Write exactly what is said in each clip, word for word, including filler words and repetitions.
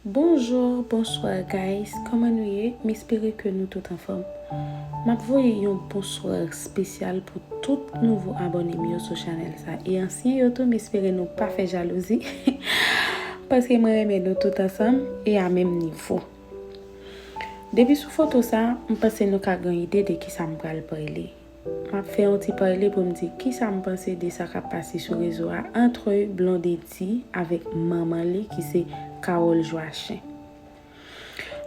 Bonjou, bonswa guys, kòman nou ye? M espere ke nou tout anfòm. M ap voye yon bonswa espesyal pou tout nouvo abòne m yo sou chanèl sa. E ansyen yo tou, m espere nou pa fè jalouzi. Paske mwen renmen nou tout ansanm e a menm nivo. Depi sou foto sa, m panse nou ka gen yon ide de kisa m pral pale. M ap fè yon ti pale pou m di kisa m panse de sa k ap pase sou rezo a antre Blondedy avèk manman li ki se Carole Joachim.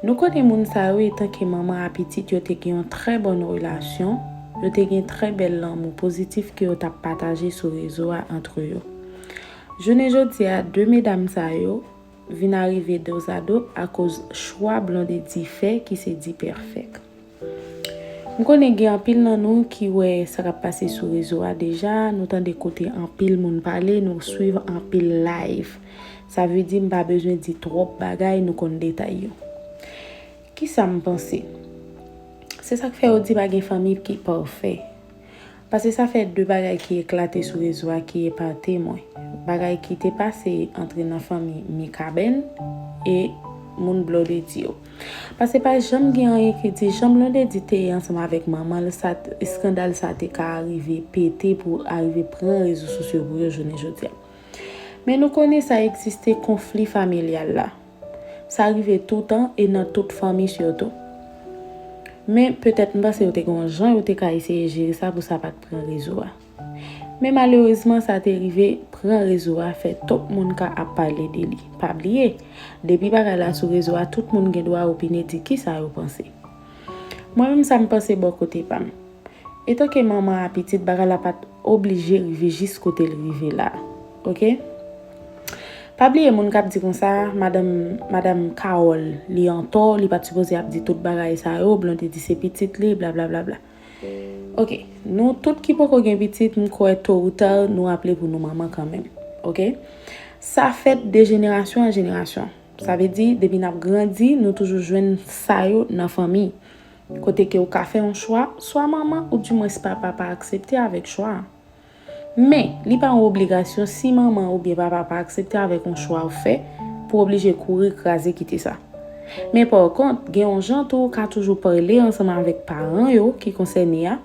Nou konnen moun sa yo etanke manman a pitit yo te gen yon trè bòn relasyon, yo te gen trè bèl lanmou pozitif ke yo t ap pataje sou rezo a antre yo. Jounen jodi a, de medam sa yo vin arive dozado akoz chwa Blondedy fè ki se Dipèfèk. M konnen gen anpil nan nou ki wè sa k ap pase sou rezo a deja, nou tande kote anpil moun pale, nou swiv anpil live. Sa vle di m pa bezwen di twòp bagay, nou konn detay yo. Kisa m panse? Se sa k fè yo di pa gen fanmi ki pafè. Paske sa fè de bagay ki eklate sou rezo a ki epate mwen. Bagay ki te pase antre nan fanmi Mikaben e moun Blondedy yo. Paske pa janm gen anyen ki di jan Blondedy te ye ansanm avèk manman l, sa, eskandal sa te ka arive pete pou arive pran rezo sosyo pou yo jounen jodi a. Men nou konnen sa egziste konfli familyal la. Sa rive toutan e nan tout fanmi sitou. Men petèt m panse yo te gen yon jan yo te ka eseye jere sa pou sa pa t pran rezo a. Men malerezman sa te rive pran rezo a fè tout moun ka ap pale de li. Pa bliye, depi bagay la sou rezo a tout moun gen dwa opine di kisa yo panse. Mwen menm sa m panse bò kote pa m. Etanke manman a pitit bagay la pa t oblije rive jis kote l rive la. Oke? Pa bliye moun k ap di konsa, madanm, madanm Carole, li antò, li pa t sipoze ap di tout bagay sa yo, Blondedy se pitit li, bla bla bla bla. Oke, nou tout ki poko gen pitit, m kwè to ou ta, nou aple pou nou manman kanmenm. Oke? Sa fèt de jenerasyon an jenerasyon. Sa vle di, depi n ap grandi, nou toujou jwenn sa yo nan fanmi. Kote ke ou ka fè yon chwa, swa manman oudimwens papa pa aksepte avèk chwa a. Men, li pa yon obligasyon si manman oubyen papa pa aksepte avèk yon chwa ou fè pou oblije kouri kraze kite sa. Men pa kont, gen yon jan tou ou ka toujou pale ansanm avèk paran yo ki konsène a.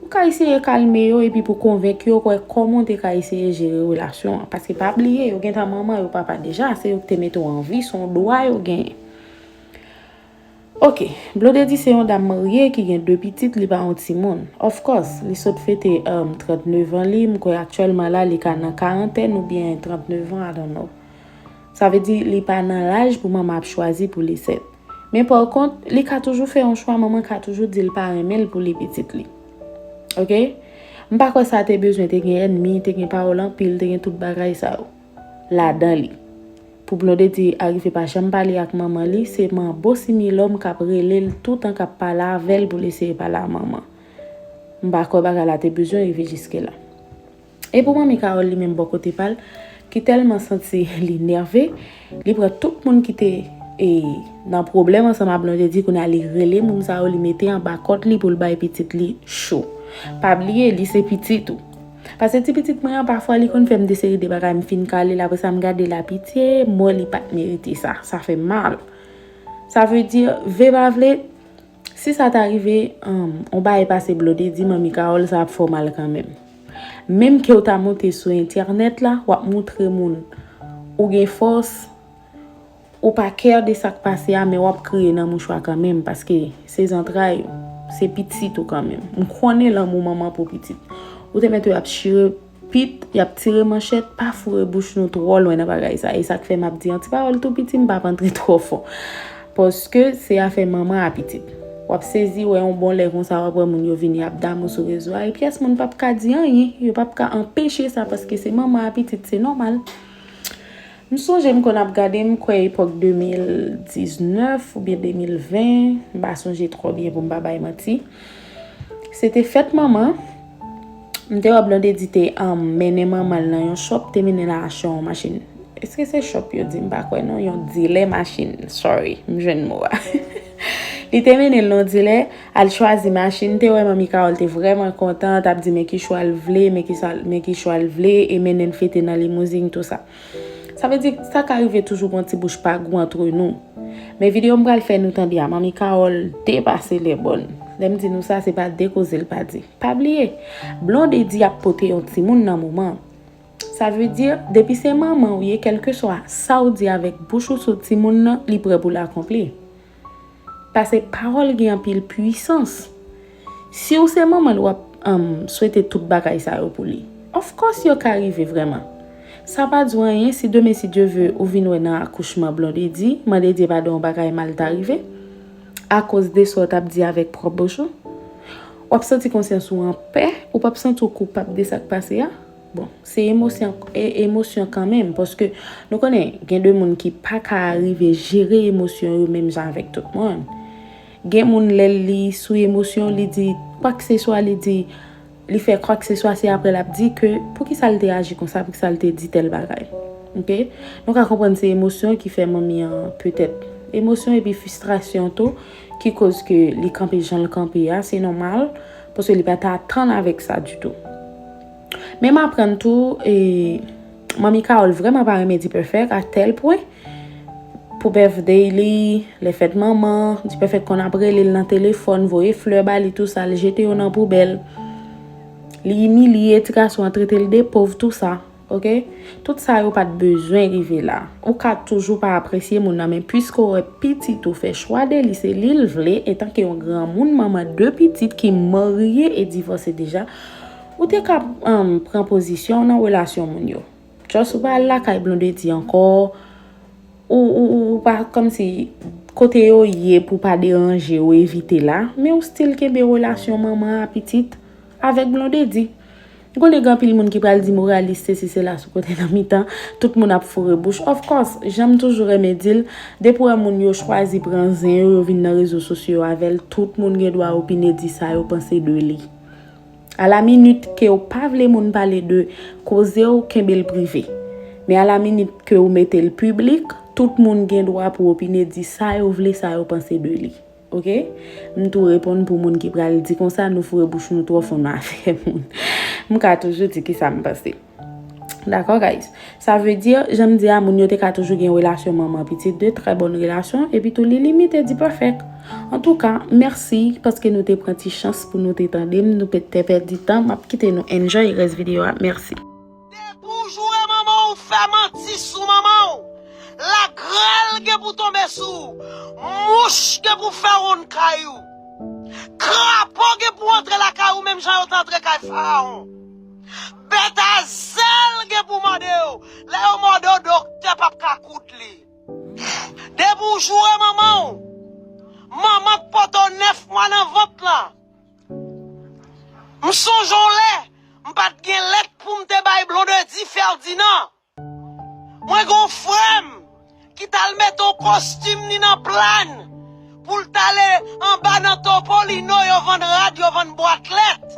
Ou ka eseye kalme yo epi pou konvenk yo kwè kòman w te ka eseye jere relasyon an. Paske pa bliye, yo gentan manman yo papa deja, se yo ki te mete w an vi, se yon dwa yo genyen. Oke, Blondedy se yon dam marye ki gen de pitit, li pa yon timoun. Of course, li sot fete um, tranntenevan li, m kwè aktyèlman la li ka nan karantèn oubyen tranntenevan, I don't know. Sa vle di li pa nan laj pou manman ap chwazi pou li sèt. Men pa kont, li ka toujou fè yon chwa, manman ka toujou di l pa renmen l pou li pitit li. Oke? M pa kwè sa te bezwen te gen ènmi, te gen pawòl anpil, te gen tout bagay sa yo ladan li. Pou Blondedy arive pa janm pale ak manman li, se manbo similòm k ap rele l toutan, k ap pale avè l pou l eseye pale a manman. M pa kwè bagay la te bezwen rive jiske la. E pou manmi Carole li menm bò kote pa l, ki tèlman santi li nève, li pran tout moun ki te e, nan pwoblèm ansanm a Blondedy, kounye a li rele moun sa yo, li mete anba kòd li pou l bay pitit li cho. Pa bliye, li se pitit ou. Paske ti pitit mwen an, pafwa li konn fè m de seri de bagay, m fin kale l, apre sa m gade l a pitye, m wè li pa t merite sa. Sa fè m mal. Sa vle di, vle pa vle, si sa ta rive, um, on bagay pase Blondedy, manmi Carole, sa ap fè w mal kanmenm. Menm ke w ta monte sou entènèt la, w ap moutre moun ou gen fòs, ou pa kè de sa k pase a, men w ap kriye nan mouchwa kanmenm, paske se zantray ou, se pitit ou kanmenm. M konnen lanmou manman pou pitit. Ou te mèt wè y ap chire pit, y ap tire manchèt, pa foure bouch nou twò lwen nan bagay sa. E sa k fè m ap di yon ti pawòl tou piti, m p ap antre twò fon. Paske se afè manman a pitit. W ap sezi wè yon bon lè konsa, w ap wè moun yo vini ap damou sou rezo a, e pyès moun p ap ka di anyen, yo p ap ka anpeche sa, paske se manman a pitit, se nòmal. M sonje m konn ap gade, m kwè epòk de mil diznèf oubyen de mil ven, m pa sonje twò byen pou m pa bay manti. Se te fèt manman, m te wè Blondedy te, um, mennen manman l nan yon shop, te mennen l al achte yon machin. Èske se shop yo di? M pa kwè non, yon dilè machin. Sorry, m jwenn mo a. Li te mennen l nan yon dilè, al chwazi machin, te wè manmi Carole te vrèman kontan, t ap di men ki chwa l vle, men ki sa, men ki chwa l vle, e mennen l fete nan limouzin, tou sa. Sa vle di, sa ka rive toujou gon ti bouch pa gou antre nou. Men videyo m pral fè nou tande a, Manmi Carole depase lèbòn. Lè m di nou sa, se pa de koze l pa di. Pa bliye, Blondedy ap pote yon timoun nan moman. Sa vle di, depi se manman w ye, kèlkeswa sa w di avèk bouch ou sou timoun nan, li prè pou l akonpli. Paske pawòl gen anpil pwisans. Si w se manman l, w ap, um, swete tout bagay sa yo pou li. Of course, yo ka rive vrèman. Sa pa di w anyen si demen, si Dye ve, ou vin wè nan akouchman Blondedy, mande Dye padon, yon bagay mal ta rive, akoz de sa w t ap di avèk pwòp bouch ou. W ap santi konsyans ou anpè, ou p ap santi w koupab de sa k pase a. Bon, se emosyon, e, emosyon kanmenm, paske nou konnen gen de moun ki pa ka rive jere emosyon yo menm jan avèk tout moun. Gen moun, lè li sou emosyon, li di kwakseswa, li di, li fè kwakseswa, se apre l ap di ke poukisa l te aji konsa, poukisa l te di tèl bagay. Oke? Nou ka konprann se emosyon ki fè manmi an, petèt, emosyon epi fristrasyon tou ki koz ke li kanpe jan l kanpe a, se nòmal, paske li pa t atann avèk sa ditou. Men m aprann tou, e, Manmi Carole vrèman pa renmen Dperfect a tèl pwen, pou birthday li, lè fèt manman, Dperfect konn ap rele l nan telefòn, voye flè ba li, tou sa, l jete yo nan poubèl. Li imilye ti gason an, trete l de pòv, tou sa. Oke? Tout sa yo pa t bezwen rive la. Ou ka toujou pa apresye moun nan, men piske w wè pitit ou fè chwa de li, se li l vle, etanke yon granmoun, manman de pitit ki marye e divòse deja, ou te ka, um, pran pozisyon w nan relasyon moun yo. Just ou pa al lakay Blondedy ankò, ou, ou, ou, ou pa kòmsi kote yo ye pou pa deranje yo, evite la, men ou still kenbe relasyon manman a pitit avèk Blondedy. M konnen gen anpil moun ki pral di moralis, sesi, sela sou kote nan mitan, tout moun ap foure bouch. Of course, jan m toujou renmen di l, depi w wè moun yo chwazi pran zen yo, yo vin nan rezo sosyo yo avè l, tout moun gen dwa opine, di sa yo panse de li. Alaminit ke w pa vle moun pale de koze w, kenbe l prive. Men alaminit ke w mete l piblik, tout moun gen dwa pou opine, di sa yo vle, sa yo panse de li. Oke? M tou reponn pou moun ki pral di konsa, nou foure bouch nou twò fon nan afè moun. M ka toujou di kisa m panse. Dakò, guys? Sa vle di, jan m di a, moun yo te ka toujou gen relasyon manman pitit, de trè bòn relasyon, epi tou li limite Dperfect. Antouka, mèsi paske nou te pran ti chans pou nou te tande m, nou pe-, te pèdi tan, m ap kite nou enjoy rès videyo a. Mèsi. Depi w joure manman w, ou fè manti sou manman w, lagrèl gen pou tonbe sou ou, mouch gen pou fè wonn kay ou, krapo gen pou antre lakay ou menm jan yo te antre kay Farawon. Bèt a zèl gen pou mòde w. Lè yo mòde w, doktè p ap ka koud li. Depi w joure manman w, manman k pote w nèf mwa nan vant lan. M sonje yon lè, m pa t gen lèt pou m te bay Blondedy Ferdinand. Mwen gen yon frè m ki t al mete yon kostim ni nan Plàn pou l t ale anba nan Topolino, yo vann rad, yo vann bwat lèt.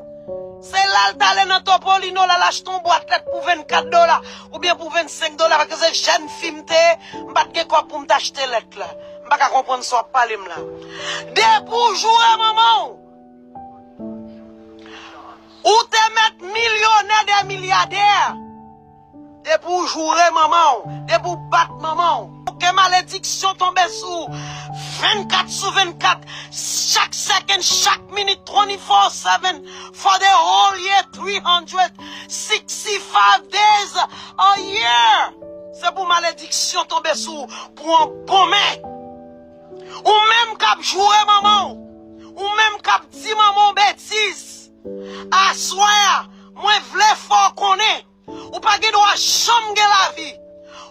Se la l t ale nan Topolino, l al achte yon bwat lèt pou vennkat dola oubyen pou vennsenk dola, paske se jèn fi m te ye, m pa t gen kòb pou m t achte lèt la. M pa ka konprann sa w ap pale m la. Depi w joure manman w, ou te mèt milyonè de milyadè. Depi w joure manman w, depi w bat manman w, ke malediksyon tonbe sou ou vennkat sou vennkat, chak second, chak minit, twenty-four seven, for the whole year, three hundred sixty-five days a year. Se pou malediksyon tonbe sou ou pou yon bon men. Ou menm k ap joure manman w, ou menm k ap di manman w betiz, aswè a, mwen vle fè w konnen, ou pa gen dwa janm gen lavi.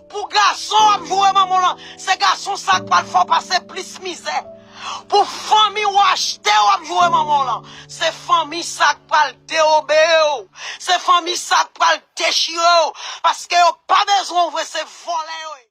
Pou gason w ap joure manman w lan, se gason sa k pral fè w pase plis mizè. Pou fanmi w achte w ap joure manman w lan, se fanmi sa k pral derobe w. Se fanmi sa k pral dechire w. Paske yo pa bezwen w vre, se vòlè yo ye.